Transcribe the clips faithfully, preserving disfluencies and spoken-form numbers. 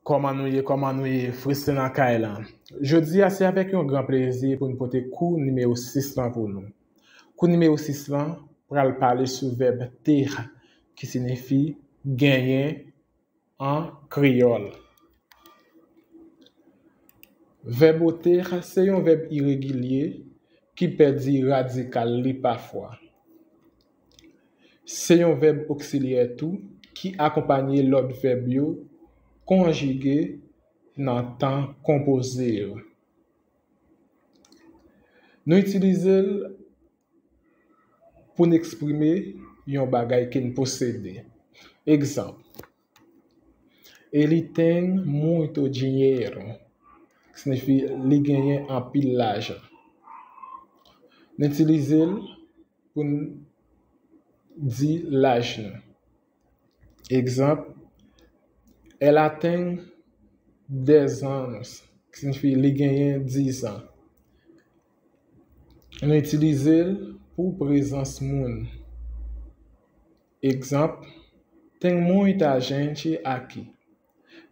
Kòman nou ye? Kòman nou ye? Freslin nan kay lan. Jodi a, se avèk yon gran plezi pou n pote kou nimewo sis lan pou nou. Kou nimewo sis lan pral pale sou vèb ter, ki siyifi genyen an kreyòl. Vèb ter se yon vèb iregilye ki pèdi radikal li pafwa. Se yon vèb oksilyè tou ki akonpanye lòt vèb yo konjige nan tan konpoze yo. Nou itilize l pou n eksprime yon bagay ke n posede. Egzanp, ele tem muito dinheiro, ki siyifi li genyen anpil lajan. Nou itilize l pou n di laj nou. Egzanp, ela tem dez anos, ki siyifi li genyen diz an. Nou itilize l pou prezans moun. Egzanp, tem muita gente aqui,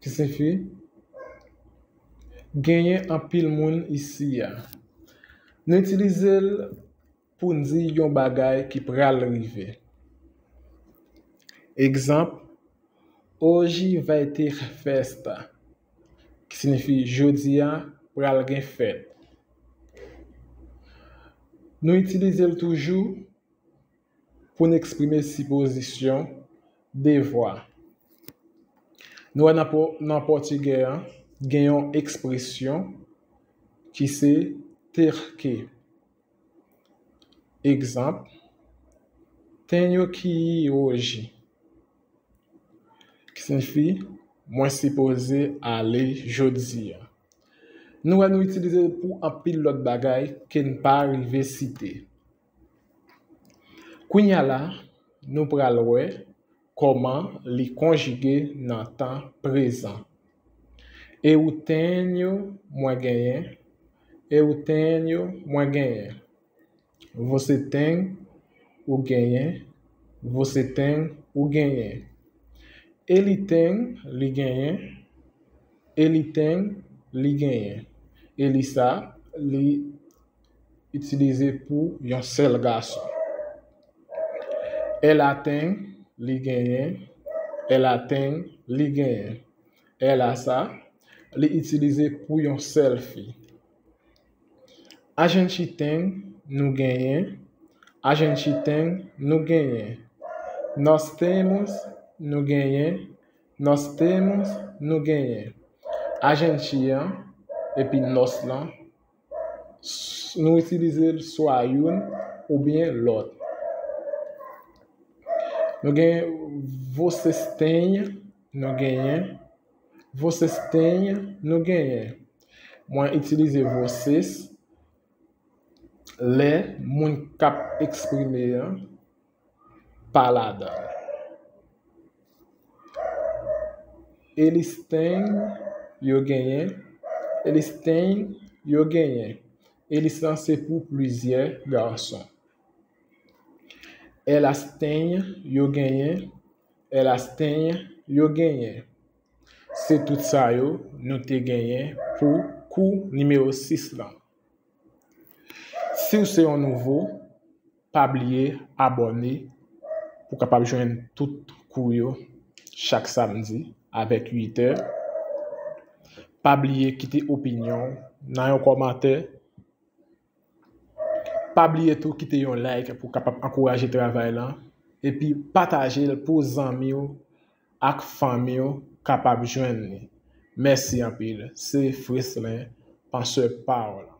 ki siyifi genyen anpil moun isi a. Nou itilize l pou n di yon bagay ki pral rive. Egzanp, hoje vai ter festa, ki siyifi jodi a pral gen fèt. Nou itilize l toujou pou n eksprime sipozisyon, devwa. Nou wè nan pò-, nan pòtigè a, gen yon ekspresyon ki se ter que. Egzanp, tenho que ir hoje, ki siyifi mwen sipoze ale jodi a. Nou wè nou itilize l pou anpil lòt bagay ke n pa rive site. Kounye a la, nou pral wè kòman li konjige nan tan prezan. Eu tenho, mwen genyen. Eu tenho, mwen genyen. Você tem, ou genyen. Você tem, ou genyen. Ele tem, li genyen. Ele tem, li genyen. Ele sa, li itilize pou yon sèl gason. Ela tem, li genyen. Ela tem, li genyen. Ela sa, li itilize pou yon sèl fi. A gente tem, nou genyen. A gente tem, nou genyen. Nós temos, nou genyen. Nós temos, nou genyen. A gente an, epi nós lan, s-, nou itilize l swa youn oubyen lòt. Nou gen vocês têm, nou genyen. Vocês têm, nou genyen. Mwen itilize vocês lè moun k ap eksprime an pa ladan l. Eles têm, yo genyen. Eles têm, yo genyen. Eles lan se pou plizyè gason. Elas têm, yo genyen. Elas têm, yo genyen. Se tout sa yo nou te genyen pou kou nimewo sis lan. Si w se yon nouvo, pa bliye abòne pou w kapab jwenn tout kou yo chak samdi avèk uit è. Pa bliye kite opinyon w nan yon kòmantè. Pa bliye tou kite yon like pou w kapab ankouraje travay lan. Epi pataje l pou zanmi w ak fanmi w kapab jwenn li. Mèsi anpil. Se Freslin, pansè pawòl.